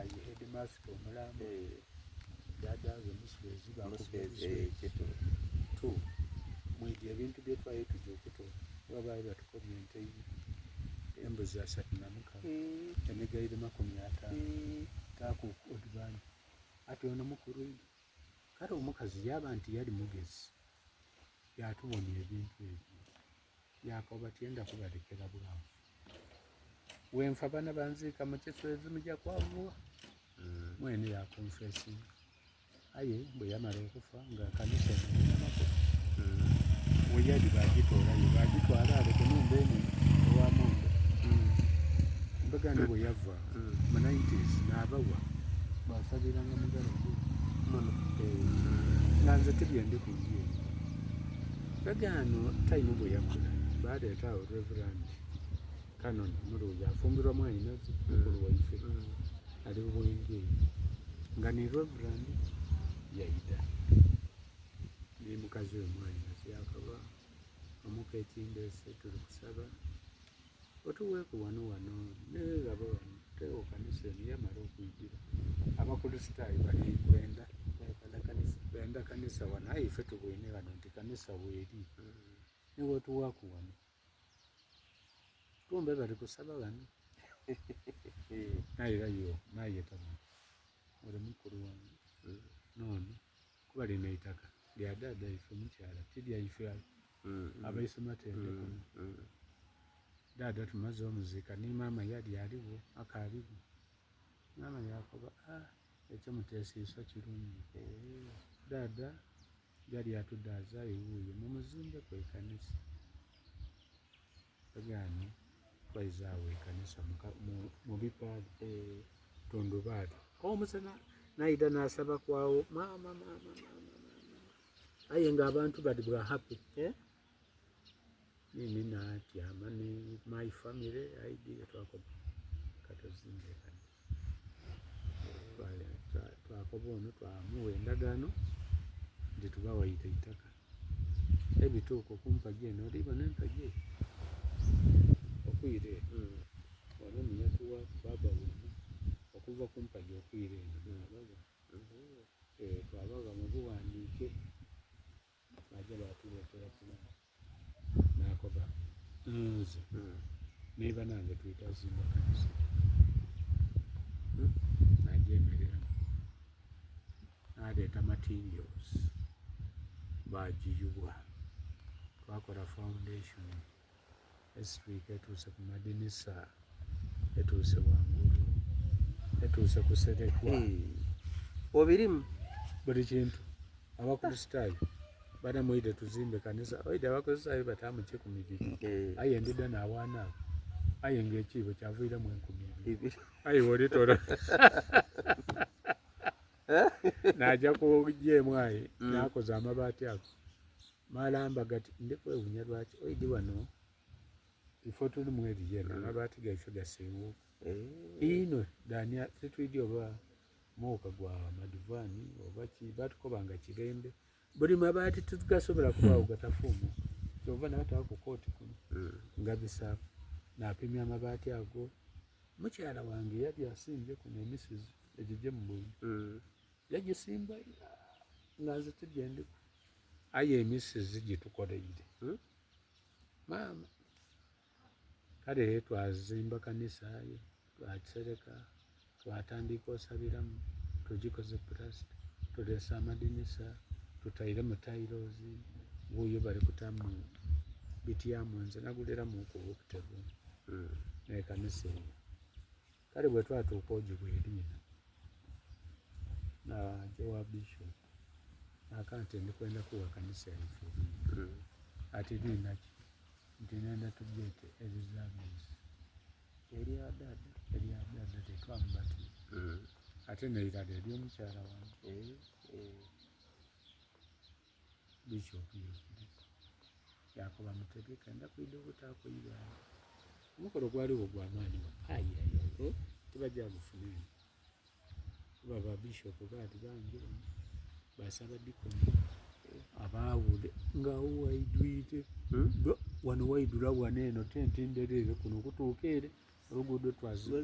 Ye headmaster omulamba. Dada we Muswezi bakuba Muswezi, Buswezi. Kituufu. Two, mwidye ebintu bye twali tujja okutoola, kuba baali batukobye ente ibiri, embuzi 36, emigaire 50, taaku odibani. Ati ono mukulu inho. Kale omukazi yaaba nti yali mugezi, yatuwonia ebintu ebyo. Yaakoba tyenda kubalekera bwavu. Wenfa bana banziika mu kiswezi muja kwavuwa. Mwene yakonfesinga. Aye bwe yamala okufa nga kanisa eno erina makulu. Weyali bagitoolayo bagitwala ale ku nhumba enene ewa Mondo. Mpegano bwe yava mu 90s n'abawa basabiranga mu garage Muno. Nga nze tibyendi ku ndi eno. Mpegano time bwe yakula baleeta awo Reverend Canon Muluuyi afumbirwa mwanhinaze mukulu waife ali Bwenge eyo nga ni Reverend yaidha ni mukazi we mwanhinaze yakaba omuka ekindeese tuli kusaba otuweeku wano wano neghaba wano tuteegho kanisa eno. Yamala okwidira Abakulisitaayo bali kwenda benda kanisa wano, aye ife tubwine ghano nti kanisa weeri niwe otuwaaku wano. Kumbe bali kusaba ghano. Nairayo nayeta bano ole mukulu wange n'ono, kuba lino eitaka lya dhaadha ife omukyala, ti lyaife abaise Matende kuno. Dhaadha tumaze omuziika ni maama yali aligho akaaligho. Maama yakoba, ah, ekyo muteesiisa kirungi. Dhaadha yali atudaaza, aye wuuyo mumuzimbeku ekanisa. Pegano twaiza awo ekanisa mu bipaali tundubaali. Omusana naida nasaba kwawo maama maama maama maama, aye nga abantu bali bwa happy. Nini natyama ni my family idea twakoba katuzimbe ekanisa. Twakoba ono twamuwa endagaano nti tubawaire eitaka. Ebituuka okumpagi eno olibona empagi eyo okwira eno wano niyatuwa baba wano okuva ku mpagi okwira eno nabawa. Twabagha mu bughandiike baja batuleetera pulani. Nakoba nze ni banange twidha zimba kanisa nagyemereramu. Naleeta materials bagiyuwa, twakola foundation esitwike etuuse ku madinisa, etuuse wangulu, etuuse kuserekwa. Obirimu? Buli kintu. Abakulisitaayo bana mwidhe tuzimbe kanisa. Oidhe Abakulisitaayo bataamu 20,000, aye ndidha nawaana abo, aye nga ekiibo kyaviiramu 2000. Aye wolitola naja kujeemu, aye nakoza amabaati ago malamba gati. Ndi kwewunya lwaki oidi wano ifo tulimu eriyo eno amabaati gaife gaseewuuka inho dani titwidi oba muuka gwa madivaani oba ki, batukoba nga kirembe buli mabaati tigasobola kubaawo gatafuumuuka. Kyova nataaku kooti kuno nga bisaafu napimya amabaati ago. Mukyala wange yali asimbye kuno emisizi egyo gyemubwine, yagisimba nga nze tigyendiku, aye emisizi gitukoleire maama. Kale twazimba kanisa aye twakisereka, twatandika osabiramu, tugikoze pulasita, tuleese amadinisa, tutairemu tiles, wuuyo bali kutamu bityamu. Nze naguliramuku obutebe n'ekanisa eyo. Kale bwe twatuuka ogiwa eriina, naja wa bishop naka nti ndikwenda kuwa kanisa yaife eriina. Ati liina ki? Nti nenda tugyete Elizabeth. Erya dada. Erya dada tetwamubatiza, ate neirala ery'omukyala wange. Bishop yaikiriza, yakoba mutegeke nda kwidha obutaako ibaale. Omukolo gwaliwo gwamaani wano, aye tibajja gufuna eno kuba ba bishop baali bangi wano, basabadikoni abaawule nga waidwire wano waidula wano eno tenti ndhereere kuno okutuuka ere oluguudo twaziba.